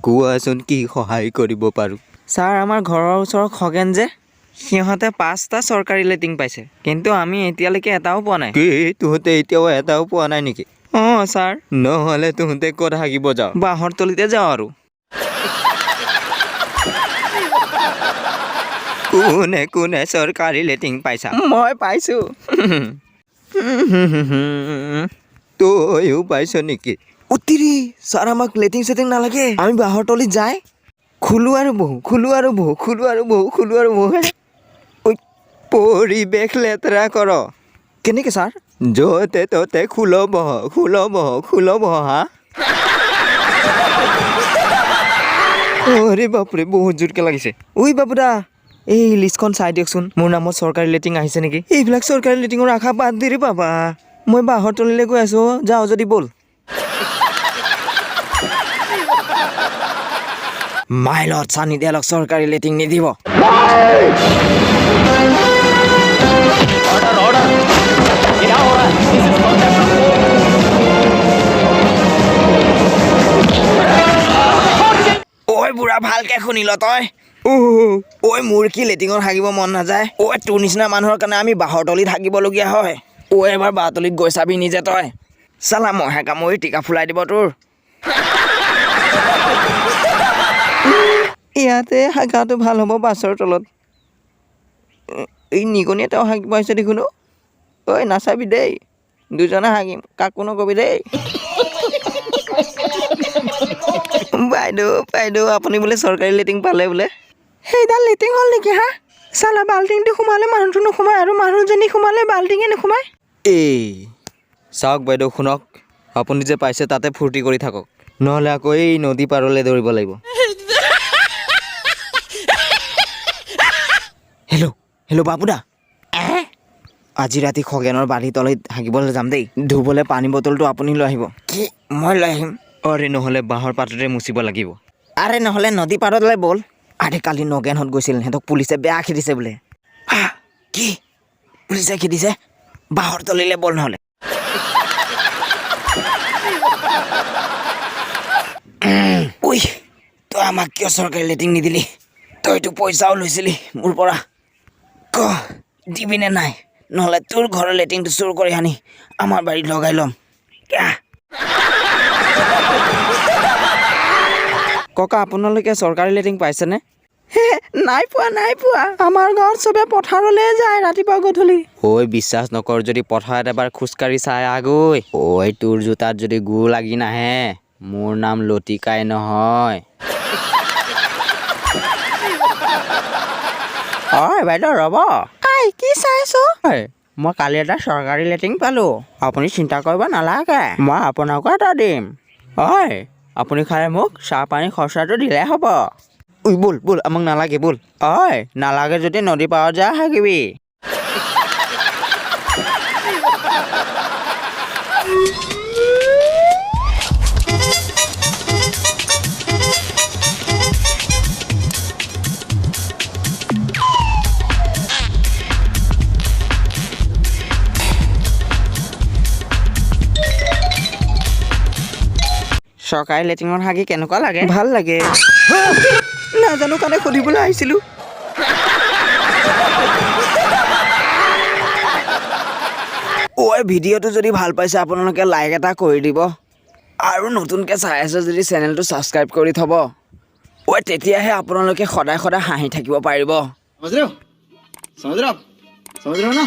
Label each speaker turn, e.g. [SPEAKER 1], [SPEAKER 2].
[SPEAKER 1] কোৱাচোন, কি সহায় কৰিব পাৰোঁ?
[SPEAKER 2] ছাৰ, আমাৰ ঘৰৰ ওচৰৰ খগেন যে, সিহঁতে পাঁচটা চৰকাৰী লেটিং পাইছে, কিন্তু আমি এতিয়ালৈকে এটাও পোৱা নাই।
[SPEAKER 1] কি, তহঁতে এতিয়াও এটাও পোৱা নাই নেকি?
[SPEAKER 2] অঁ ছাৰ।
[SPEAKER 1] নহ'লে তহঁতে ক'ত হাগিব যাওঁ?
[SPEAKER 2] বাঁহৰ তলিতে যাওঁ আৰু।
[SPEAKER 1] কোনে কোনে চৰকাৰী লেটিং পাইছা?
[SPEAKER 2] মই পাইছোঁ।
[SPEAKER 1] তয়ো পাইছ নেকি?
[SPEAKER 2] অতিৰি ছাৰ, আমাক লেটিং চেটিং নালাগে। আমি বাঁহৰ তলিত যাই খোলো আৰু বহোঁ, খোলো আৰু বহোঁ, খোলো আৰু বহোঁ, খোলো আৰু বহোঁ।
[SPEAKER 1] ঐ, পৰিৱেশ লেতেৰা কৰ?
[SPEAKER 2] কেনেকৈ ছাৰ?
[SPEAKER 1] য'তে ত'তে খোল বহ, খোল বহ, খোল বহ। হা, আৰে বাপৰে, বহুত জোৰকৈ লাগিছে।
[SPEAKER 2] ঐ বাবুদা, এই লিষ্টখন চাই দিয়কচোন, মোৰ নামত চৰকাৰী লেটিং আহিছে নেকি? এইবিলাক চৰকাৰী লেটিঙৰ আশা বাদ দি ৰে বাবা। মই বাঁহৰ তলিলৈ গৈ আছোঁ, যাওঁ যদি ব'ল। মাইলত চানি দেলক চৰকাৰী লেটিং নিদিব। ঐ বুঢ়া, ভালকে শুনিল তই? ঐ, মোৰ কি লেটিঙত হাগিব মন নাযায়? ঐ, তোৰ নিচিনা মানুহৰ কাৰণে আমি বাঁহৰ তলিত হাগিবলগীয়া হয়। ঐ, এবাৰ বাঁহ তলিত গৈ চাবি নিজে তই। চালা মহে কামুৰি টিকা ফুলাই দিব তোৰ। ইয়াতে হাগাটো ভাল হ'ব, বাছৰ তলত। এই নিগনি এটাও হাগিব আহিছে দেখোন। ঐ, নাচাবি দেই, দুজনে হাগিম, কাকো নকবি দেই। বাইদেউ, বাইদেউ, আপুনি বোলে চৰকাৰী লেটিং পালে বোলে? সেইডাল লেটিং হ'ল নেকি? হা চালা, বাল্টিংটো সোমালে মানুহটো নোসোমায় আৰু মানুহজনী সোমালে বাল্টিঙে নোসোমায়।
[SPEAKER 1] এই চাওক বাইদেউ, শুনক, আপুনি যে পাইছে তাতে ফূৰ্তি কৰি থাকক, নহ'লে আকৌ এই নদী পাৰলৈ দৌৰিব লাগিব।
[SPEAKER 2] হেল্ল' হেল্ল' বাপুদা, আজি ৰাতি খগেনৰ বালিৰ তলিত হাগিবলৈ যাম দেই। ধুবলৈ পানী বটলটো আপুনি লৈ আহিব। কি, মই লৈ আহিম?
[SPEAKER 1] আৰে নহ'লে বাঁহৰ পাততে মুচিব লাগিব।
[SPEAKER 2] আৰে নহ'লে নদী পাৰলৈ ব'ল। আৰে কালি নগেনহঁত গৈছিল, সিহঁতক পুলিচে বেয়া খেদিছে বোলে। হা, কি, পুলিচে খেদিছে? বাঁহৰ তলিলৈ ব'ল নহ'লে। ঐ, তই আমাক কিয় চৰকাৰী লেটিং নিদিলি? তইতো পইচাও লৈছিলি মোৰ পৰা। ক, দিবিনে নাই? নহ'লে তোৰ ঘৰৰ লেটিংটো চুৰ কৰি আনি আমাৰ বাৰীত লগাই ল'ম। আহ। ককা, আপোনালোকে চৰকাৰী লেটিং পাইছেনে? নাই পোৱা, নাই পোৱা। আমাৰ গাঁৱত চবে পথাৰলৈ যায় ৰাতিপুৱা গধূলি।
[SPEAKER 1] ঐ, বিশ্বাস নকৰ যদি পথাৰত এবাৰ খোজকাঢ়ি চাই আগৈ। ঐ, তোৰ জোতাত যদি গু লাগি নাহে, মোৰ নাম লতিকাই নহয়। ঐ বাইদেউ, ৰ'ব।
[SPEAKER 2] আই, কি চাইছ?
[SPEAKER 1] মই কালি এটা চৰকাৰী লেটিং পালোঁ। আপুনি চিন্তা কৰিব নালাগে, মই আপোনাকো এটা দিম। ঐ, আপুনি খালি মোক চাহ পানী খৰচাটো দিলেই হ'ব।
[SPEAKER 2] ঐ ব'ল ব'ল, আমাক নালাগে, ব'ল।
[SPEAKER 1] ঐ, নালাগে যদি নদী পাৰত যা হাগিবি।
[SPEAKER 2] চৰকাৰী লেটিঙত হাগি কেনেকুৱা লাগে? ভাল লাগে। নাজানো কাৰণে সুধিবলৈ আহিছিলোঁ। ঐ, ভিডিঅ'টো যদি ভাল পাইছে আপোনালোকে লাইক এটা কৰি দিব আৰু নতুনকৈ চাই আছে যদি চেনেলটো ছাবস্ক্ৰাইব কৰি থ'ব। ঐ, তেতিয়াহে আপোনালোকে সদায় সদায় হাঁহি থাকিব পাৰিব।
[SPEAKER 3] समझ रहे हो? समझ रहे हो आप? समझ रहे हो ना?